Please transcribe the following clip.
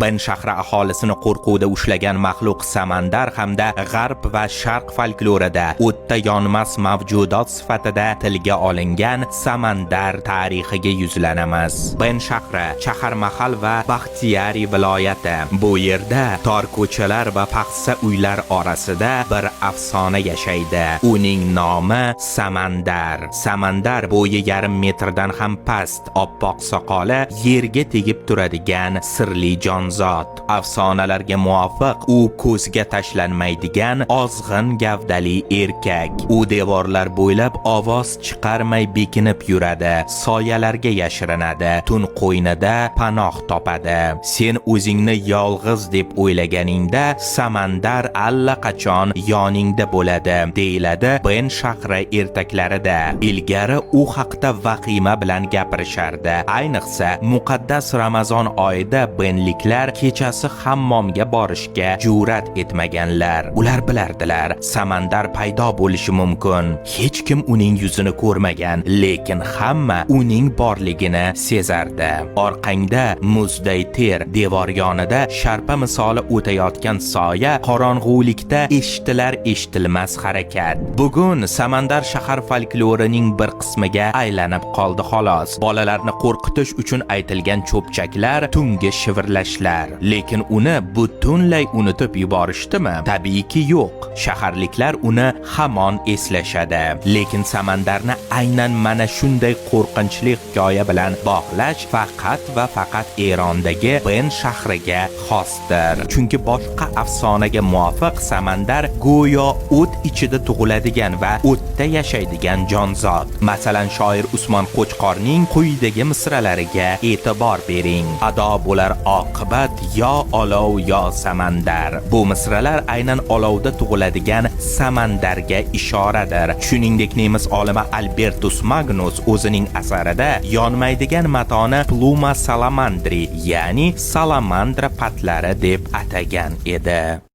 Ben shahri aholisini qo'rquvda ushlagan maxluq samandar hamda g'arb va sharq folklorida o'tda yonmas mavjudot sifatida tilga olingan samandar tarixiga yuzlanamiz. Ben shahri Chaharmahal va Baxtiyari viloyati. Bu yerda tor ko'chalar va paxsa uylar orasida bir afsona yashaydi. Uning nomi Samandar. Samandar bo'yi yarim metrdan ham past, oppoq soqoli yerga tegib turadigan sirli jonzot. Afsonalarga muvofiq, u ko'zga tashlanmaydigan ozg'in gavdali erkak. U devorlar bo'ylab ovoz chiqarmay bekinib yuradi, soyalarga yashirinadi, tun qo'ynida panoh topadi. Sen o'zingni yolg'iz deb o'ylaganingda, Samandar allaqachon yoningda bo'ladi, deyiladi Ben shahri ertaklarida. Ilgari u haqda vahima bilan gapirishardi. Ayniqsa, muqaddas Ramazon oyida benliklar kechasi hammomga borishga jur'at etmaganlar. Ular bilardilar, Samandar paydo bo'lishi mumkin. Hech kim uning yuzini ko'rmagan, lekin hamma uning borligini sezardi. Orqangda muzday ter, devor yonida sharpa misoli o'tayotgan soya, qorong'ulikda eshitilar eshitilmas harakat. Bugun Samandar shahar folklorining bir qismiga aylanib qoldi xolos. Bolalarni qo'rqitish uchun aytilgan cho'pchaklar, tungi shivirlashlar. Lekin uni butunlay unutib yuborishdimi? Tabiiyki, yo'q. Shaharliklar uni hamon eslashadi. Lekin Samandarni aynan mana shunday qo'rqinchli hikoya bilan bog'lash faqat va faqat Erondagi Ben shahriga xosdir. Chunki boshqa afsonaga muvofiq, Samandar go'yo o't ichida tug'iladigan va o'tda yashaydigan jonzot. Masalan, shoir Usmon Qo'chqorning quyidagi misralariga e'tibor bering: "Ado bo'lar oqibat yo olov, yo samandar." Bu misralar aynan olovda tug'iladigan samandarga ishoradir. Shuningdek, nemis olimi Albertus Magnus o'zining asarida yonmaydigan matoni pluma salamandri, ya'ni salamandra patlari deb atagan edi.